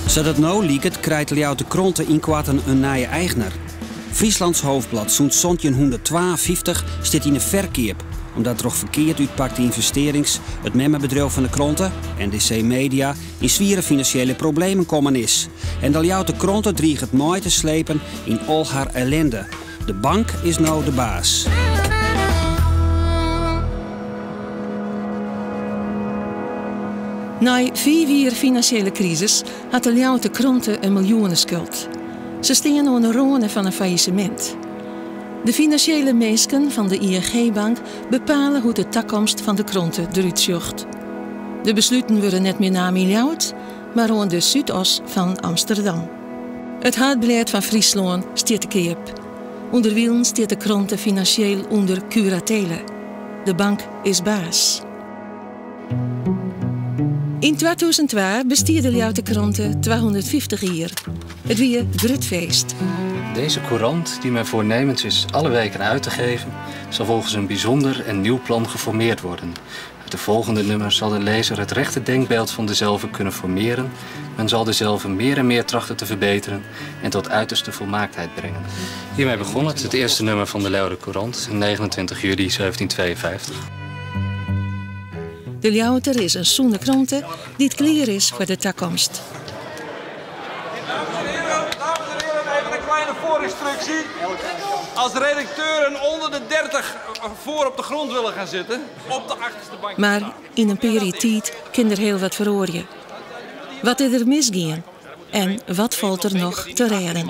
Sa't it no liket, krijt de Ljouwerter Krante ynkoarten in nije eigner. Frieslands Hoofdblad sûnt 1752 stiet yn 'e ferkeap, omdat troch ferkeard útpakte ynvestearrings it memmebedriuw fan de krante, NDC Media, yn swiere finansjele problemen kommen is. En de Ljouwerter Krante driget mei te slepen yn al har ellinde. De bank is no de baas. Nei fiif jier finansjele krisis hat de Ljouwerter Krante in miljoeneskuld. Se stean oan de râne fan in faillissemint. De finansjele minsken fan de ING-bank bepale hoe't de takomst fan de krante derút sjocht. De besluten wurde net mear naam yn Ljouwert, mar oan de Súdas fan Amsterdam. It haadblêd fan Fryslân stiet te keap. Underwilens stiet de krante finansjeel ûnder kuratele. De bank is baas. Yn 2002 bestie de Ljouwerter Krante 250 jier. It wie grut feest. Deze courant, die men voornemens is alle weken uit te geven, zal volgens een bijzonder en nieuw plan geformeerd worden. Uit de volgende nummers zal de lezer het rechte denkbeeld van dezelve kunnen formeren. Men zal dezelve meer en meer trachten te verbeteren en tot uiterste volmaaktheid brengen. Hiermee begon het, het eerste nummer van de Leeuwarder Courant, 29 juli 1752. De Ljouwerter is in sûne krante dy't klear is foar de takomst. Dames en heren, dames en heren, even een kleine voorinstructie. Als redacteuren onder de 30 voor op de grond willen gaan zitten, op de achterste bank. Mar yn in pear jier tiid kin der hiel wat feroarje. Wat is der misgien en wat falt der noch te rêden?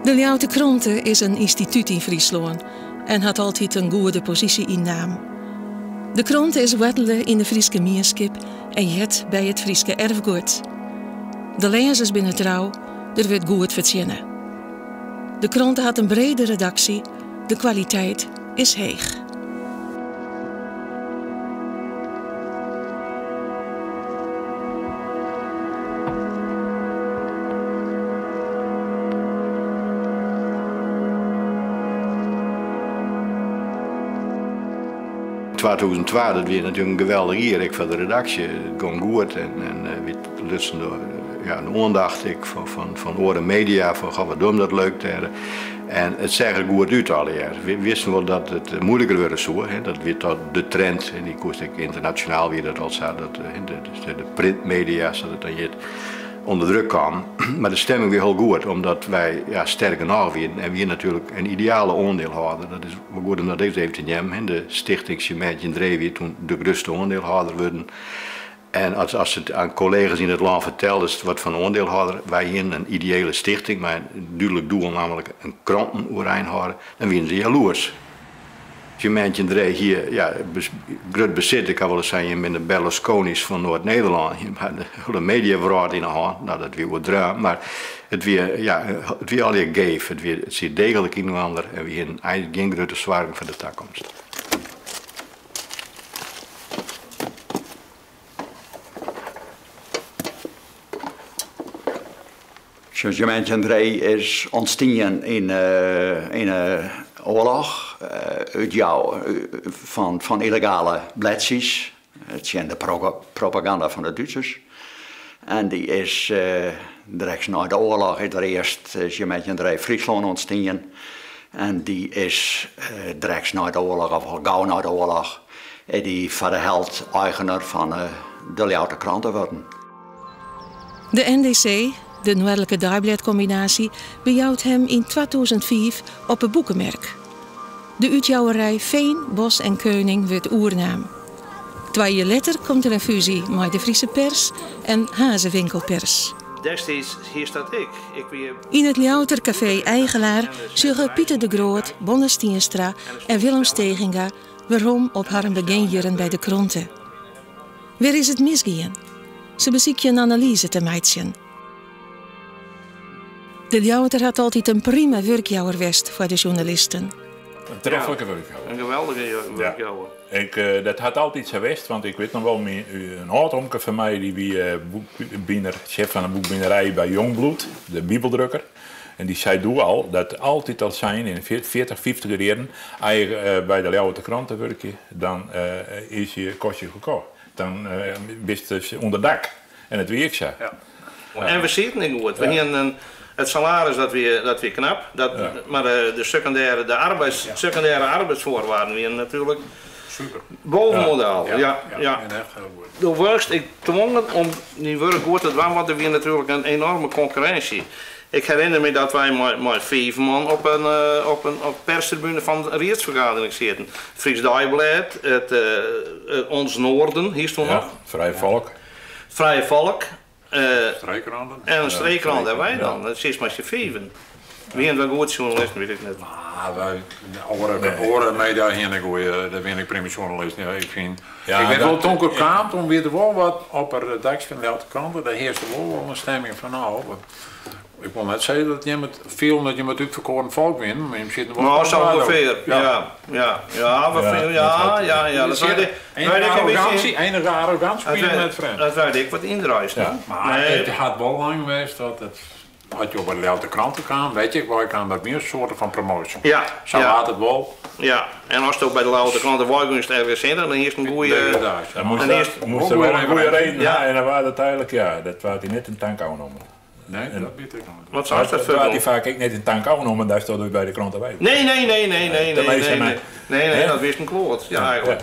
De Ljouwerter Krante is in ynstitút yn Fryslân en hat altyd in goede posysje ynnaam. De krante is woartele yn de Fryske mienskip en heart by it Fryske erfgoed. De lêzers binne trou, der wurdt goed fertsjinne. De krante hat in brede redaksje, de kwaliteit is heech. 2002, dat wie natuerlik in geweldich jier ek foar de redaksje. It gong goed en, en eh, wy lutsen de, ja, de oandacht ek fan, fan, fan oare media, fan goh, wat dom dat leuk dêr. En it seach der goed út allegear. Wy wisten wol dat it moeilijker wurde soe, hè. Dat wie toch de trend, en dy koest ek ynternasjonaal wie dat al sa, dat de, de, de printmedia, sa't it dan hjit, ûnder druk kaam. Mar de stemming wie hiel goed, omdat wy ja, sterk genôch wienen en wie natuerlik in ideale oandielhâlder. Dat is wol goed om dat even te neamen. Hè. De stichting Sijmentje Dré wie toen de grutste oandielhâlder wurden. En as, as it oan kollega's yn it lân fertelde wat foar oandielhâlder wy hienen, in ideële stichting mei in dúdlik doel, nammentlik in kranten oerein hâlde, dan wienen se jaloers. Sijmentje Dré hie ja, grut besit, ik ha wolris sein, jim binne de Berlusconi's fan Noard-Nederlân. Jim ha de hiele mediawrâld yn 'e hân. No, dat wie oerdreaun, mar it wie, ja, it wie allegear geef. It, wie, it siet deeglik yninoar en wy hienen eins gjin grutte soargen foar de takomst. Sijmentje Dré is ûntstien yn yn 'e oarloch út jou fan fan yllegale bledsjes tsjin de propaganda fan de Dútsers. En dy is direkt nei de oarloch is der earst Sijmentje Dré Fryslân ûntstien. En dy is direkt nei de oarloch, of al gau nei de oarloch, is dy foar de helt eigener fan de Ljouwerter Krante wurden. De NDC, de Noardlike Deiblêdkombinaasje, bejout him yn 2005 op 'e boekemerk. De útjouwerij Veen, Bos en Keuning wurdt oernaam. Twa jier letter komt der in fúzje mei de Friese Pers en Hazewinkelpers. Destiids hiest dat ek. Ik wie. Yn it Ljouwerter kafee Eijgelaar sjogge Pieter de Groot, Bonne Stienstra en Willem Stegenga werom op harren begjinjierren by de krante. Wêr is it misgien? Se besykje in analyze te meitsjen. De Ljouwerter hat altyd in prima wurkjouwer west foar de sjoernalisten. In treflike wurkjouwer. In geweldige wurkjouwer. Ja. Ik, eh, dat hat altyd sa west, want ik wit noch wol, myn, in âldomke fan my die wie boekbiner, sjef fan de boekbinerij by Jongbloed, de bibeldrukker. En dy sei doe al dat altyd al sein yn de 40, 50 jierren, as je by de Ljouwerter Krante wurkje, dan is je kostje gekocht. Dan bist ûnder dak. En dat wie ek sa. Ja. En we sieten ek goed. We hienen it salaris dat wie, dat wie knap, dat, mar de, de sekundêre, de arbeids, sekundêre arbeidsfoarwaarden wienen natuerlik Super. bovenmodaal. Ja, ja. ja. echt hiel goed. Do wurdst ek twongen om dyn wurk goed te dwaan, want der wie natuerlik in enorme konkurrinsje. Ik herinner my dat wy mei fiif man op in, op in op perstribune fan de riedsfergadering sieten. Frysk Deiblêd, it, Ons Noorden, hiest toen noch. Frije Volk. Frije Volk. Streekkrante. En in streekkrant en wy dan. Dat sietst mei syn fiven. Wienen we goed sjoernalisten, wit ik net. Ah, wy, oare, oare media hiene goeie, dêr wiene ek prima sjoernalisten. Ja, ik fyn, Ja, ik wit wol, dat- toen ik kaam, toen wie der wol wat op de redaksje fan de Ljouwerter Krante, dêr hearste wol wol in stemming fan, nou, wat- ik wol net sizze dat jim it fielen dat jim it útferkoaren folk wienen, mar jim sieten wol No, op sa de ûngefear. Ja, ja, ja, we Ja, ja, ja, ja, ja. Dat Er wie zit enige arrogantie, enige arrogantie dat wie net frjemd. Dat wie ek wat yndraaist. Ja. Maar Nee. it hat wol lang west dat it, as jo by de Ljouwerter Krante kaam, wit ik waar ik kaam, dat wie in soarte fan promoasje. Ja, Sa ja. waard it wol. Ja, en as do by de Ljouwerter Krante weigiest ergens hinne, dan hiest in goede. Degradaasje. Dan moast Dan dat- eerst- moest er wel een goede reden Ja. ha. En dan waard it eigenlik, ja, dat waard hy net in tank ôfnommen. Nee, dat wit ik noch net. Wat sei dat Dat waard hy foar? faak ek net in tank ôfnommen, dêr stond hy by de krante by. Nee, nee, nee, nee, nee, Dat nee, is nee, maar- nee, nee, nee, Hè? dat wist in kloat. Ja, eigenlijk.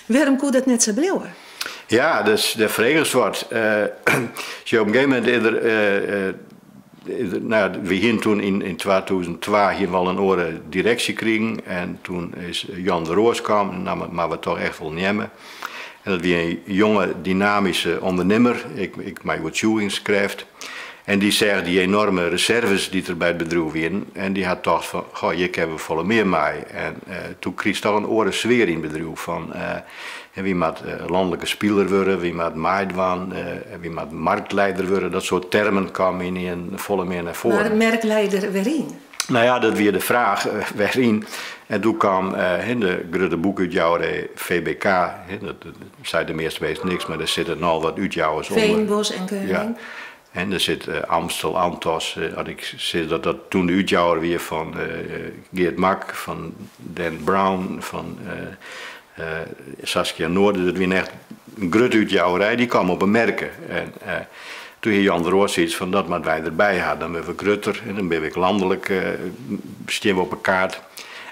Wêrom koe dat net sa bliuwe? Ja, dus de fregers wat. Sjoch, op in gegeven momint is der, is der, no ja, we hienen toen yn 2002 hienen we al in oare direksje krigen en toen is Jan de Roos kaam en nam it mar we toch echt wol nimme. En dat wie in jonge, dynamyske ûndernimmer, ek, ek mei oertsjûgingskrêft. En dy seach dy enorme reserves dy't der by it bedriuw wienen en dy hat tocht fan, goh, hjir kinne we folle mear mei. En toen krigest toch in oare sfear yn it bedriuw fan, wy moatte lanlike spiler wurde, wy moatte meidwaan, wy moatte marktleider wurde. Dat soart termen kamen yn folle mear nei foaren. Mar merkleider wêryn? No ja, dat wie de fraach, wêryn. En doe kaam de grutte boekútjouwerij VBK, dat sei de measte minsken niks, mar dêr sitte nochal wat útjouwers ûnder. Veen, Bos en Keuning. Ja. En der sit Amstel, Anthos, as ik sis dat dat toen de útjouwer wie fan Geert Mak, fan Dan Brown, fan Saskia Noorden, dat wie echt in grutte útjouwerij, dy kaam op 'e merke. En toen hie Jan de Roos sayts fan dat moatte wy derby ha, dan binne we grutter en dan binne we ek lanlik, stean we op 'e kaart.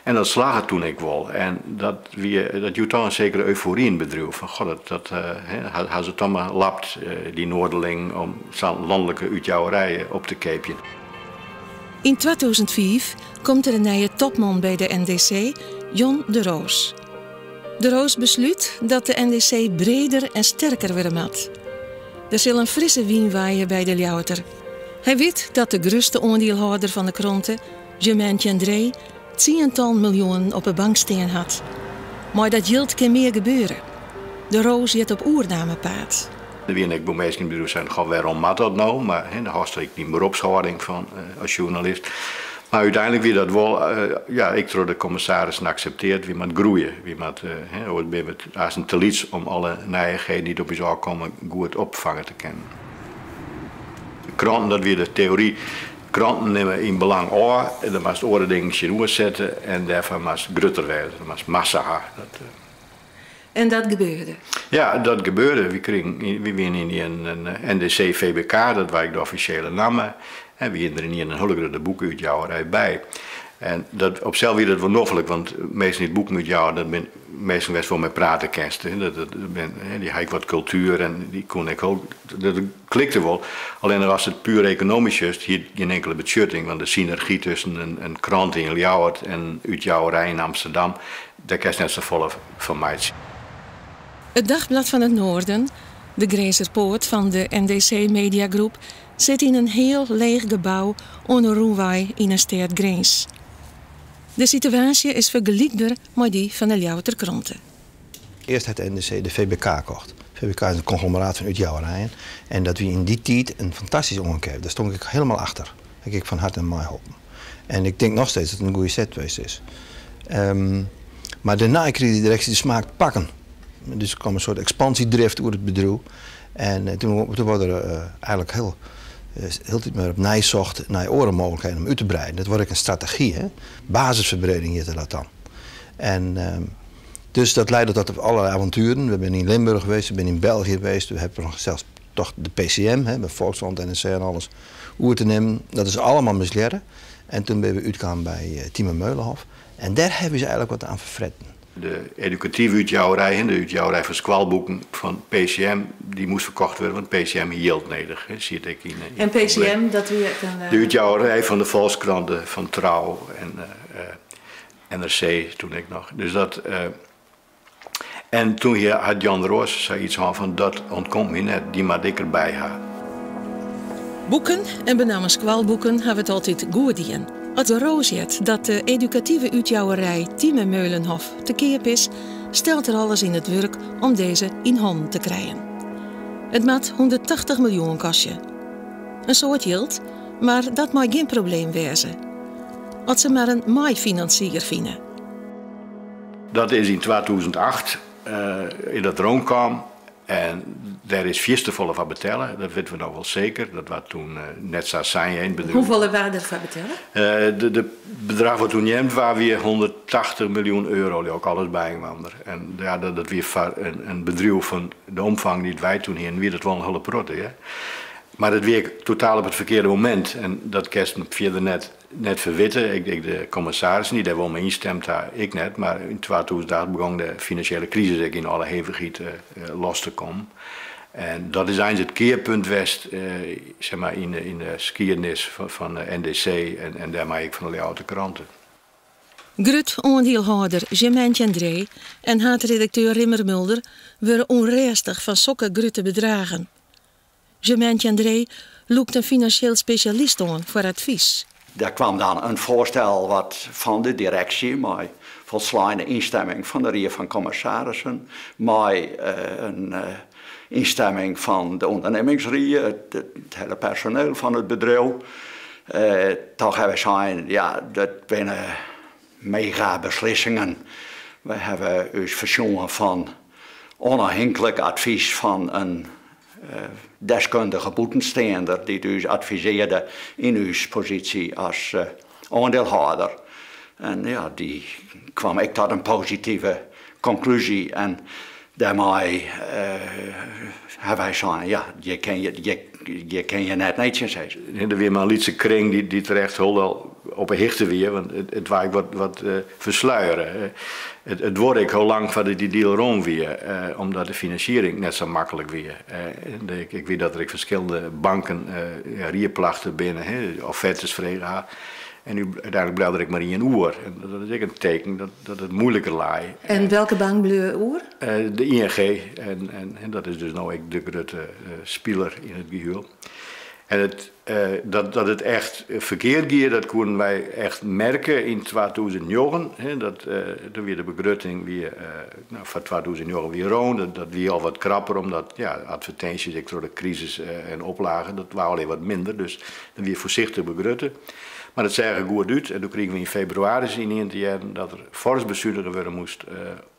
En dat slagge toen ek wol. En dat wie, dat joech toch in sekere eufory yn it bedriuw. Fan goh, dat, dat ha, ha se toch mar lapt, dy Noorderling, om sa'n lanlike útjouwerij op te keapjen. Yn 2005 komt der in nije topman by de NDC, John de Roos. De Roos beslút dat de NDC breder en sterker wurde moat. Der sil in frisse wyn waaie by de Ljouwerter. Hy wit dat de grutste oandielhâlder fan de krante, Germaine Tjandré, tsientallen miljoenen op 'e bank stean hat. Mei dat jild kin mear gebeure. De Roos giet op oernamepaad. Der wiene ek wol minsken yn it bedriuw seinen, goh, wêrom moat dat no? Mar dêr hâldst ek dyn beropshâlding fan as sjoernalist. Mar úteinlik wie dat wol, ja, ek troch de kommissarissen akseptearre. Wy moatte groeie. Wy moatte, oars binne we aansten te lyts om alle nijichheden dy't op ús ôfkomme goed opfange te kinnen. De kranten, dat wie de teory. Kranten nimme yn belang ôf en dan moatst oare dingen tsjinoer sette en dêrfoar moatst grutter wêze, dan moatst massa ha. Dat, En dat gebeurde? Ja, dat gebeurde. Wy krigen, wy wiene yn in NDC VBK, dat wie ek de offisjele namme. En wy hiene der yn in hiele grutte boekútjouwerij by. En dat, op sels wie dat wol noflik, want minsken dy't boeken útjouwe, dat binne minsken wêr'tst wol mei prate kinst. Hè. Dat, dat bin, hè, dy ha ek wat kultuer en dy koene ek hiel, dat klikte wol. Allinnich as it puer ekonomysk is, hie it gjin inkele betsjutting, want de synergy tusken in krante yn Ljouwert en útjouwerij yn Amsterdam, dêr kinst net safolle fan meitsje. It Dagblad van het Noorden, de Grinzer poat fan de NDC Media Groep, sit yn in hiel leech gebou oan de Rûnwei yn 'e stêd Grins. De situaasje is fergelykber mei dy fan de Ljouwerter Krante. Earst hat de NDC de VBK kocht. VBK is in konglomeraat fan útjouwerijen en dat wie yn dy tiid in fantastyske oankeap. Dêr stond ik hielendal achter. Dêr ha ik fan herte meiholpen. En ik tink noch steeds dat it in goede set west is. Mar dêrnei krige de direksje de smaak te pakken. Dus der kaam in soart ekspansjedrift oer it bedriuw. En toen, toen waard der eigentlik hiel Hieltyd mar opnij socht nei oare mooglikheden om út te breiden. Dat wurdt ek in strategy, hè? Basisferbreding hjitte dat dan. En dus dat leidde tot allerlei avontueren. We binne yn Limburch west, we binne yn België west, we hawwe noch sels tocht de PCM, hè, by Volkskrant, NRC en alles oer te nimmen. Dat is allegear mislearre. En toen binne we útkaam by Thieme Meulenhoff. En dêr hawwe se eigenlik wat oan ferfretten. De edukative útjouwerij, de útjouwerij fan skoalboeken fan PCM, dy moast ferkocht wurde, want PCM hie jild nedich. Siet ek yn, En PCM, dat wie ek in. De útjouwerij fan de Volkskrant, fan Trouw en NRC toen ek noch. Dus dat. En toen hat Jan Roos sayts hân fan dat ûntkomt my net, dy moat ik derby ha. Boeken, en benammen skoalboeken, hawwe it altyd goed dien. As de Roos heart dat de edukative útjouwerij Thieme Meulenhoff te keap is, stelt er alles yn it wurk om dizze yn hannen te krijen. It moat 180 miljoen kostje. In soad jild, mar dat mei gjin probleem wêze. As se mar in meifinansier fine. Dat is yn 2008 is dat deroan kaam en dêr is fierste folle foar betelle, dat witte we noch wol seker. Dat waard toen net sa sein yn it bedriuw. Hoefolle waard der foar betelle? De bedrach wat toen neamd waard wie 180 miljoen euro, leau ik, alles byinoar. En ja, dat wie foar in bedriuw fan de omfang dy't wy toen hienen, wie dat wol in hiele protte. Hear. Mar it wie ek totaal op it ferkearde momint en dat kinst fierder net ferwitte. Ek de kommissarissen dy't dêr wol mei ynstimd ha, ik net. Mar yn 2008 begûn de finansjele krisis ek yn alle hevichheid los te kommen. En dat is eins it kearpunt west zeg maar, yn de skiednis fan de NDC en dêrmei ek fan de Ljouwerter Krante. Grut oandielhâlder Germain André en haadredakteur Rimmer Mulder wurde ûnrêstich fan sokke grutte bedragen. Germain André lûkt in finansjeel spesjalist oan foar advys. Der kwam dan in foarstel wat fan de direksje mei folsleine ynstimming fan de Rie fan Kommissarissen, mei in ynstimming fan de ûndernimmingsrie, it hiele personeel fan it bedriuw. Toch hawwe wy sein, ja, dat binne mega beslissingen. Wy hawwe ús fersjoen fan ûnôfhinklik advys fan in deskundige bûtensteander dy't ús advisearde yn ús posysje as oandielhâlder. En ja, dy kwam ek tot in positive konklúzje en dêrmei hawwe wy sein, ja, hjir kinne je net nee tsjin sizze. Der wie mar in lytse kring dy't der echt hielendal op 'e hichte wie, want it waard ek wat fersluiere. It duorre ek hiel lang foardat dy deal rûn wie, omdat de finansiering net sa maklik wie. Ik wit dat der ek ferskillende banken rieplachte binne, offertes frege ha. En nu úteinlik bleau der ek mar ien oer. En dat is ek in teken dat it muoiliker lei. En welke bank bleau oer? De ING. En dat is dus no ek de grutte spiler yn it gehiel. En dat it echt ferkeard gie, dat koenen wy echt merke yn 2009. Hè, dat, doe wie de begrutting wie, no, foar 2009 wie rûn. Dat wie al wat krapper, omdat ja, advertinsjes ek troch de krisis en oplagen, dat wie al wat minder. Dus dan wie foarsichtich begrutte. Mar it seach der goed út en doe krigen we yn febrewaris ynienen te hearren dat der fors besunige wurde moast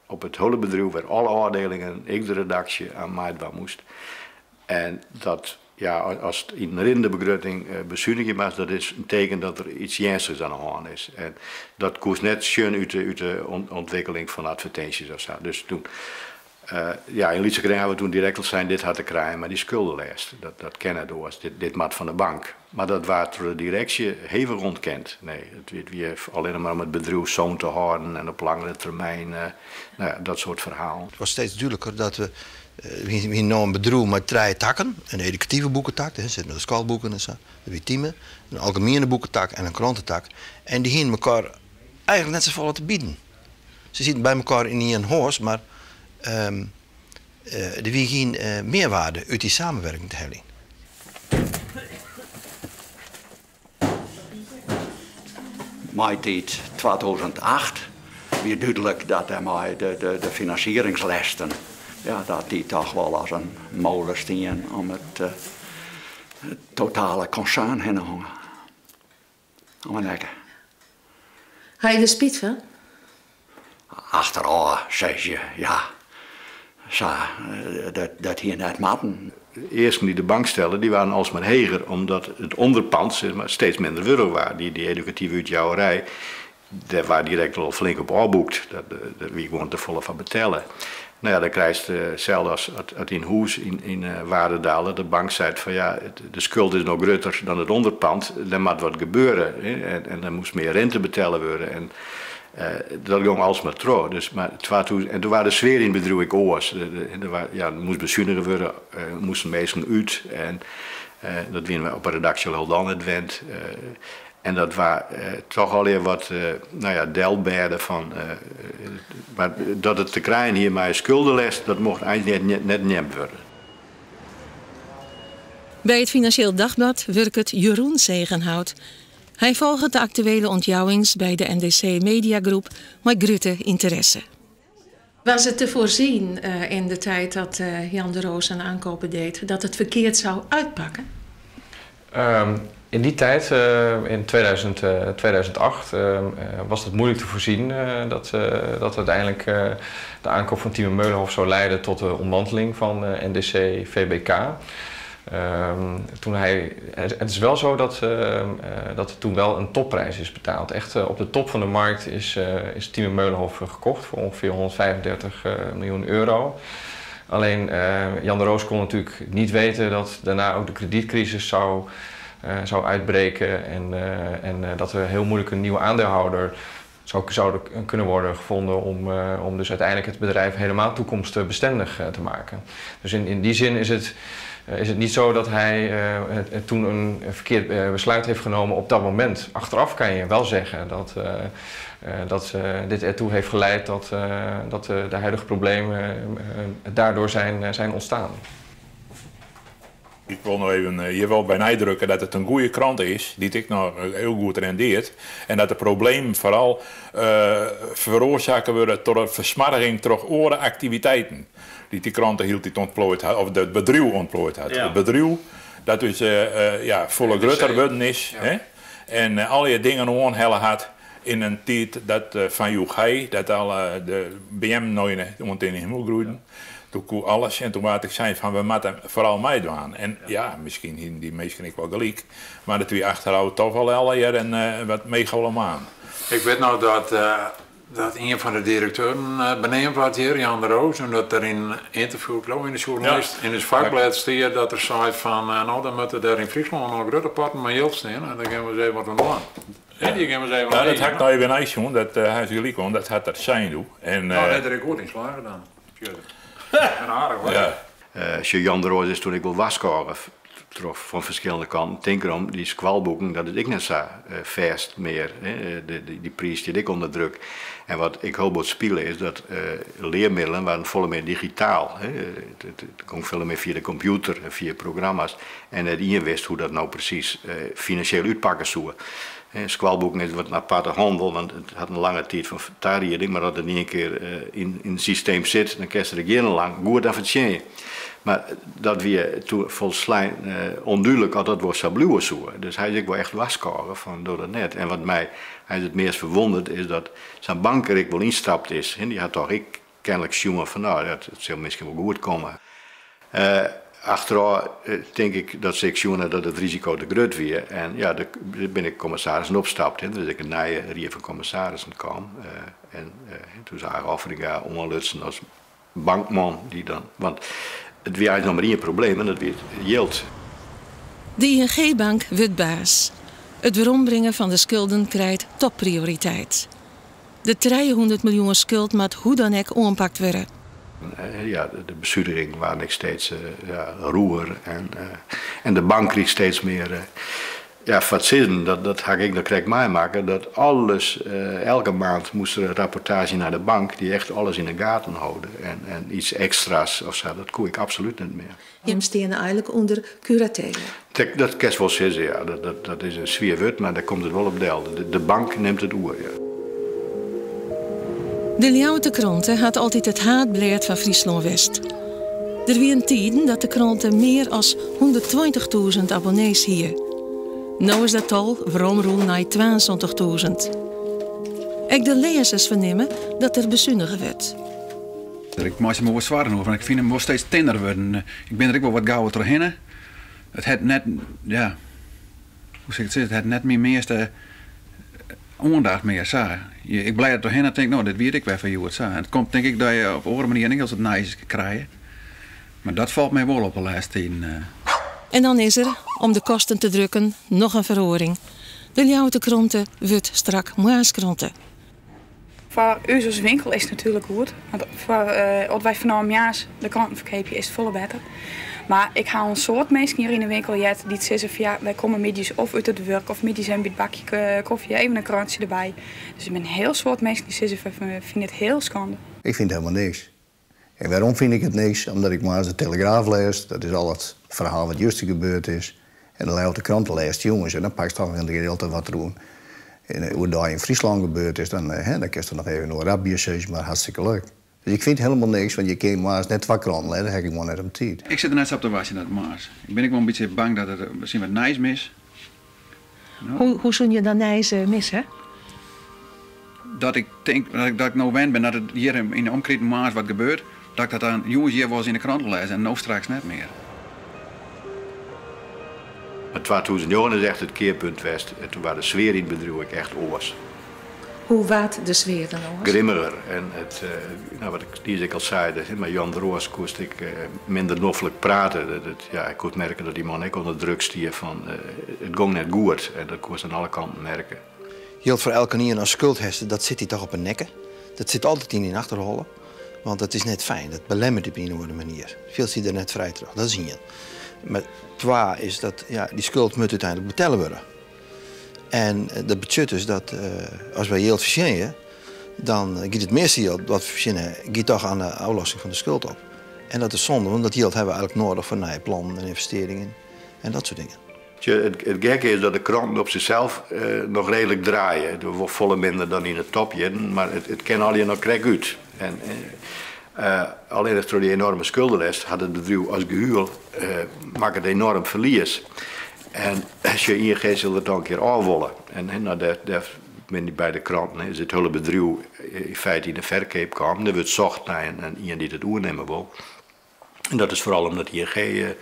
op it hiele bedriuw, wêr alle ôfdielingen, ek de redaksje, oan meidwaan moast. En dat, ja, ast yn in rinnende begrutting besunigje moatst, dat is in teken dat der iets earnstichs oan de hân is. En dat koest net sjen út de ûntwikkeling fan advertinsjes of sa. Dus toen, ja, yn lytse kring hawwe we toen direkt al sein, dit hat te krijen mei dy skuldelêst. Dat kin net oars, dit moat fan de bank. Mar dat waard troch de direksje hevich ûntkend. Nee, it wie allinnich mar om it bedriuw sûn te hâlden en op langere termyn, no ja, dat soart ferhalen. It waard steeds dúdliker dat we, we hiene no in bedriuw mei trije takken. In edukative boeketak, dêr sitte de skoalboeken en sa. Dat wie Thieme. In algemiene boeketak en in krantetak. En dy hiene mekoar eigenlik net safolle te bieden. Se sieten by mekoar yn ien hûs, mar der wie gjin mearwaarde út dy samenwerking te heljen. Maitiid 2008 wie dúdlik dat dêrmei de finansieringslêsten, ja, dat dy toch wol as in molestien om it totale konsern hinne hongen. Om 'e nekke. Ha je der spyt fan? Achterôf sis je, ja, sa, dat hie net moatten. easken dy't de bank stelde, dy waarden alsmar heger, omdat it ûnderpand sis mar, steeds minder wurdich waard. Dy edukative útjouwerij, dêr waard direkt al flink op ôfboekt. Dêr wie gewoan te folle foar betelle. No ja, dan krijst itselde as as dyn hûs yn waarde daalt, dat de bank seit fan ja, de skuld is no grutter dan it ûnderpand, der moat wat gebeure. En der moast mear rinte betelle wurde. En dat gong alsmar troch. Dus, mar 2000, en doe waard de sfear yn it bedriuw ek oars. Der waard, ja, der moast besunige wurde, moasten minsken út. En dat wiene we op 'e redaksje al hielendal net wend. En dat waard toch allegear wat, no ja, delbêde fan. Mar dat it te krijen hie mei skuldelêst, dat mocht eins net, net neamd wurde. By it Financieel Dagblad wurket Jeroen Zegenhout. Hy folget de aktuele ûntjouwings by de NDC Mediagroep mei grutte ynteresse. Was het te voorzien in de tijd dat Jan de Roos zijn aankopen deed dat het verkeerd zou uitpakken? In die tijd, in 2000, 2008, was het moeilijk te voorzien dat uiteindelijk de aankoop van Tieme Meulenhoff zou leiden tot de ontmanteling van NDC VBK. Toen hij, het is wel zo dat er toen wel een topprijs is betaald. Echt op de top van de markt is Tieme Meulenhoff gekocht voor ongeveer 135 miljoen euro. Alleen Jan de Roos kon natuurlijk niet weten dat daarna ook de kredietcrisis zou uitbreken en dat er heel moeilijk een nieuwe aandeelhouder zou kunnen worden gevonden om dus uiteindelijk het bedrijf helemaal toekomstbestendig te maken. Dus in die zin is het niet zo dat hij toen een verkeerd besluit heeft genomen op dat moment. Achteraf kan je wel zeggen dat dit ertoe heeft geleid dat de huidige problemen daardoor zijn ontstaan. Ik wil nog even hier wel bij nadrukken dat het een goede krant is, die ik nog heel goed rendeert. En dat de problemen vooral veroorzaakt worden door een versmarring door oare activiteiten. Die die kranten hield die ontplooid had, of het bedrijf ontplooid had. Het bedrijf dat dus ja, folle grutter wurden is. Hè? En al je dingen oanhelle hat in een tijd dat van Joegij, dat alle de BM nou in de hemel groeiden. Toen kon alles en toen waard ik zei van we moeten vooral meedoen. En ja, misschien hadden die mensen ik wel gelijk, maar dat wie achteraf toch wel alle jaar en wat megalomaan. Ik weet nou dat een van de directeuren beneamd wordt hier, Jan de Roos, en dat er in een interview, geloof ik, in de journalist, in het vakblad stond dat er zei van, nou dan moeten daar in Friesland nog grote potten met geld staan en dan gaan we eens even wat doen. Ja, die gaan we eens even Ja, dat had ik nou even niet dat hij is gelijk om, dat had er zijn doen. En, nou, dat heb ik goed in slagen dan. En aardig hoor. Ja. Jan de Roos is toen ik wel warskôge troch fan ferskillende kanten. Tink derom, dy skoalboeken, dat is ek net sa fêst mear. Hè. Dy priis stiet ek ûnder druk. En wat ik hoop wat spile is dat learmiddelen waarden folle mear digitaal. Hè. It komt folle mear fia de kompjûter en fia programma's. En net ien wist hoe't dat no presys finansjeel útpakke soe. Skoalboeken is wat in aparte hannel, want it hat in lange tiid fan tarieding, mar as it yn ien kear yn it systeem sit, dan kinst der jierrenlang goed oan fertsjinje. Mar dat wie doe folslein ûndúdlik oft dat wol sa bliuwe soe. Dus hy is ek wol echt warskôge fan doch dat net. En wat my eins it meast ferwûnderet is dat sa'n bank der ek wol ynstapt is. Dy hat dochs ek kenlik sjoen fan no, dat sil miskien wol goed komme. Achterôf tink ik dat se ek sjoen dat it risiko te grut wie. En ja, dêr binne ek kommissarissen opstapt. Hè. Der is ek in nije rie fan kommissarissen kaam. En doe is Age Offringa oanlutsen as bankman. Dy dan, want it wie eins noch mar ien probleem en dat wie it jild. De ING-bank wurdt baas. It werombringen fan de skulden krijt topprioriteit. De 300 miljoen skuld moat hoe dan ek oanpakt wurde. Ja, de besunigingen waarden ek steeds ja, rûger en de bank krige steeds mear ja, foar it sizzen, dat ha ik noch krekt meimakke, dat alles, elke maand moast der in rapportaazje nei de bank dy't echt alles yn 'e gaten hâlde. En yts ekstra's of sa, dat koe ik absolút net mear. Jim steane eigenlik ûnder kuratele. Dat kinst wol sizze, ja. Dat is in swier wurd, mar dêr komt it wol op del. De bank nimt it oer, ja. De Ljouwerter Krante hat altyd it haadblêd fan Fryslân west. Der wiene tiden dat de krante mear as 120.000 abonnees hie. No is dat tal weromrûn nei 72.000. Ek de lêzers fernimme dat der besunige wurdt. Ik meitsje my wol soargen oer, want ik fyn him wol steeds tinner wurden. Ik bin der ek wol wat gauwer trochhinne. It hat net, ja, hoe sil ik it sizze, it hat net myn measte oandacht mear, sa. Ik blêder trochhinne en tink, no, dit wie it ek wer foar hjoed, sa. En it komt tink ik dat je op oare manieren ek al it nijs krije. Mar dat falt my wol op de lêste tiden. En dan is der, om de kosten te drukken, noch in feroaring. De Ljouwerter Krante wurdt strak moarnskrante. Foar ús as winkel is it natuerlik goed, want foar as wy fanôf moarns de kranten ferkeapje is it folle better. Mar ik ha al in soad minsken hjir yn de winkel heard dy't sizze fan ja, wy komme middeis of út it wurk of middeis even by it bakje kofje even in krantsje derby. Dus der binne in hiel soad minsken dy't sizze fan wy fine it hiel skande. Ik fyn it helemaal niks. En wêrom fyn ik it niks? Omdat ik moarns de Telegraaf lês, dat is al it ferhaal wat juster gebeurd is. En de Ljouwerter Krante lêst jûns en dan pakst toch in gedeelte wat der oerdei yn Fryslân gebeurd is. Dan, hè, dan kinst der noch even oer rabje, sis mar, hartstikke leuk. Dus ik fyn it helemaal niks, want je kinne moarns net twa kranten lêze, dêr ha ik gewoan net om tiid. Ik sit der net sa op te wachtsjen dat moarns. Ik bin ek wol in bytsje bang dat der miskien wat nijs mis. Hoe soene je dan nijs misse? Dat ik tink dat ik no wend bin dat it hjir yn de omkriten moarns wat gebeurt, dat ik dat dan jûns hjir wolris yn de krante lês en no straks net mear. Mar 2009 is echt it kearpunt west en toen waard de sfear yn it bedriuw ek echt oars. Hoe waard de sfear dan oars? Grimmiger. En it, nou, wat ik niis ek al sei, mei Jan de Roos koest ek minder noflik prate. Dat, ja, ik koe merke dat dy man ek ûnder druk stie fan it gong net goed en dat koest oan alle kanten merke. Jild foar elkenien as skuld hast, dat sit dy toch op 'e nekke. Dat sit altyd yn dyn achterholle, want dat is net fijn. Dat belemmert dy op ien of oare manier. Fielst dy der net frij troch. Dat is ien. Mar twa is dat, ja, dy skuld moat úteinlik betelle wurde. En dat betsjut dus dat as wy jild fertsjinje, dan giet it measte jild wat we fertsjinje, giet toch oan de ôflossing fan de skuld op. En dat is sonde, want dat jild hawwe we eigentlik noadich foar nije plannen en ynvestearringen en dat soart dingen. It gekke is dat de kranten op sichsels noch reedlik draaie. Wol folle minder dan yn de topjierren, mar it kin allegear noch krekt út. En allinnich troch dy enorme skuldelêst hat it bedriuw as gehiel makket enoarm ferlies. En sjoch, ING sil der dan in kear ôf wolle. En no, dêr binne dy beide kranten, is it hiele bedriuw yn feite yn de ferkeap kaam. Der wurdt socht nei ien dy't it oernimme wol. En dat is foaral omdat ING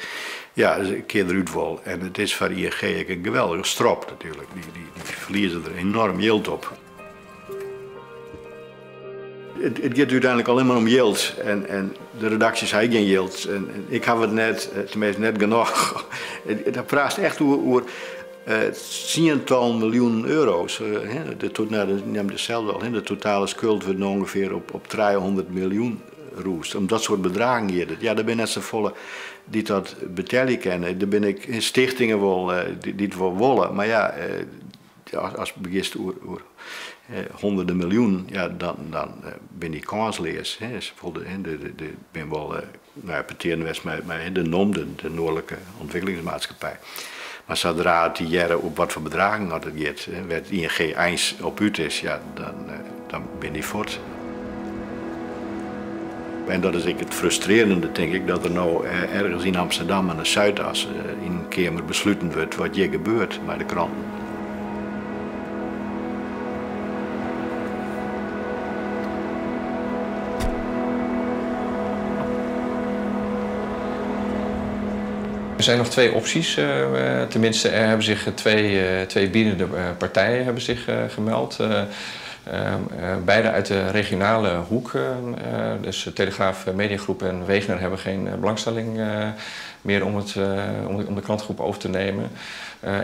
ja, in kear derút wol. En it is foar ING ek in geweldige strop natuerlik. Dy ferlieze der enoarm jild op. It giet úteinlik allinne mar om jild. En de redaksjes ha ek gjin jild. En ik haw it net, teminsten net genôch. Dat praatst echt oer tsientallen miljoenen euro's. De totale skuld wurdt no ûngefear op 300 miljoen rûsd. Om dat soart bedragen giet it. Ja, der binne net safolle dy't dat betelje kinne. Der binne ek stichtingen wol dy't wol wolle. Mar ja, as begjinst oer honderden miljoenen, ja, dan binne dy kânsleas. Der binne wol petearen west mei de NOM, de Noardlike Ontwikkelingsmaatskippij. Mar sadree't dy hearre oer watfoar bedragen oft it giet, wêr't ING eins op út is, ja, dan binne dy fuort. En dat is ek it frustrearjende, tink ik, dat der no ergens yn Amsterdam oan de Zuidas yn in keamer besluten wurdt wat hjir gebeurt mei de kranten. Er zijn nog twee opties. Tenminste, er hebben zich twee biedende partijen hebben zich gemeld. Beide uit de regionale hoek. Dus Telegraaf Mediagroep en Wegener hebben geen belangstelling meer om de krantengroep over te nemen.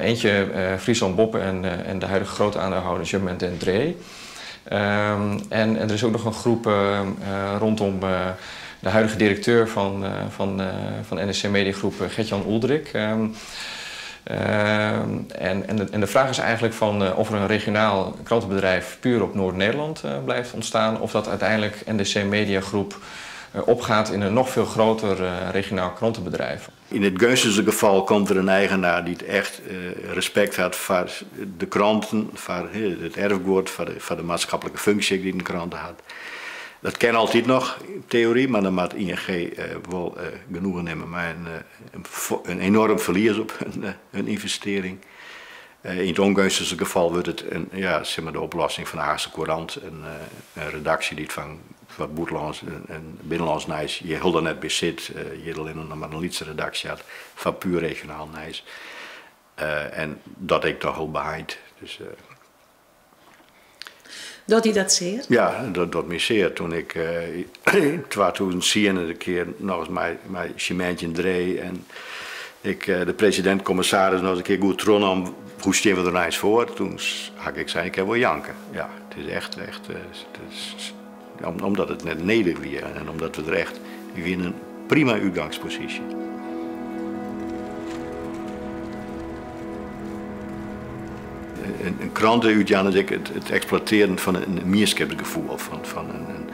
Eentje, Friesland Bob en de huidige grote aandeelhouder Germain den Dree. En er is ook nog een groep rondom de huidige directeur van NDC Mediagroep, Gert-Jan Uldrik. En de vraag is eigenlijk van of er een regionaal krantenbedrijf puur op Noord-Nederland blijft ontstaan, of dat uiteindelijk NDC Mediagroep opgaat in een nog veel groter regionaal krantenbedrijf. In it geunstichste gefal komt der in eigenaar dy't echt respekt hat foar de kranten, foar it erfgoed, foar de maatskiplike funksje dy't in krante hat. Dat kin altyd noch, yn teory, mar dan moat ING wol genoegen nimme mei in enoarm ferlies op in ynvestearring. Yn it ûngeunstichste gefal wurdt it de oplossing fan de Haachse Courant, in redaksje dy't fan foar bûtenlânsk en binnenlânsk nijs hjir hielendal net by sit. Hjir allinne noch mar in lytse redaksje hat foar puer regionaal nijs. En dat ek toch hiel beheind. Dus, Docht dy dat sear? Ja, dat docht my sear. Toen ik yn 2010 in kear noch ris mei, mei Germaintje André en ik de presidint-kommissaris noch ris in kear goed trochnommen hoe stean we der no eins foar, toen ha ik ek sein, ik kin wol janke. Ja, it is echt, echt, it is, omdat it net nedich wie en omdat we der echt, we wiene in prima útgangsposysje. In krante útjaan is ek it eksploitearjen fan in mienskipsgefoel. Fan in,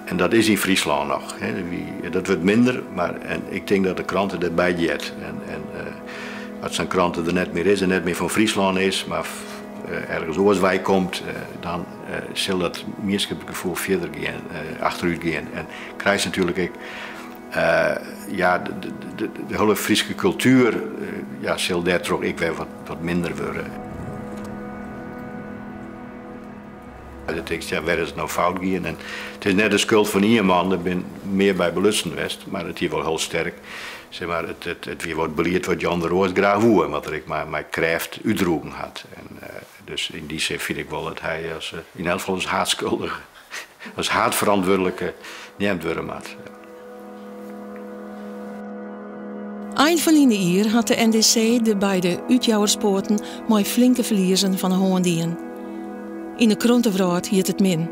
en dat is yn Fryslân noch. Dat wurdt minder, mar en ik tink dat de krante dêrby heart. En as sa'n krante der net mear is en net mear fan Fryslân is, mar ergens oars wei komt, dan sil dat mienskipsgefoel fierder gean, achterút gean. En krijst natuerlik ek ja, de hiele Fryske kultuer ja, sil dêrtroch ek wer wat minder wurde. Dan tinkst, ja, wêr is it no fout gien? En it is net de skuld fan ien man, der binne mear by belutsen west, mar it wie wol hiel sterk. Sis mar, it wie wol it belied wat Jan de Roos graach woe en wat er ek mei krêft útdroegen hat. En, dus yn dy sin fyn ik wol dat hy as, yn elk gefal as haadskuldige, as haadferantwurdlike neamd wurde moat. Ein ferline jier hat de NDC de beide útjouwerspoaten mei flinke ferliezen fan 'e hân dien. Yn 'e krantewrâld giet it min.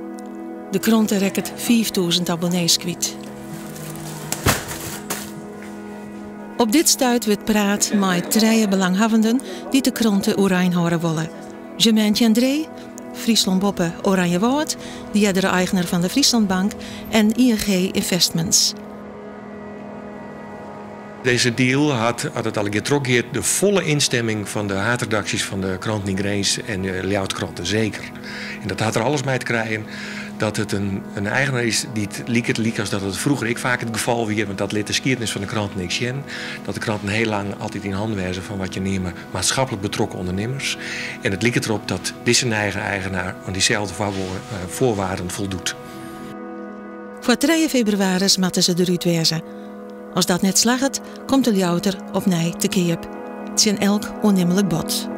De krante rekket 5000 abonnees kwyt. Op dit stuit wurdt praat mei trije belanghawwenden dy't de krante oerein hâlde wolle. Germaintje André, Fryslân Boppe Oranjewâld, de eardere eigener fan de Friesland Bank en ING Investments. Deze deal hat, as it allegear trochgiet, de folle ynstimming fan de haadredaksjes fan de kranten yn Grins en de Ljouwerter Krante seker. En dat hat der alles mei te krijen dat it in eigener is dy't liket lykas dat it froeger ek faak it gefal wie, want dat lit de skiednis fan de kranten ek sjen, dat de kranten hiel lang altyd yn hannen wêze fan wat je neame maatschappelijk betrokken ondernimmers. En it liket derop dat dizze nije eigener oan dyselde foarwaarden foldoet. Foar trije febrewaris moatte se derút wêze. As dat net slagget, komt de Ljouwerter opnij te keap. Tsjin elk oannimlik bod.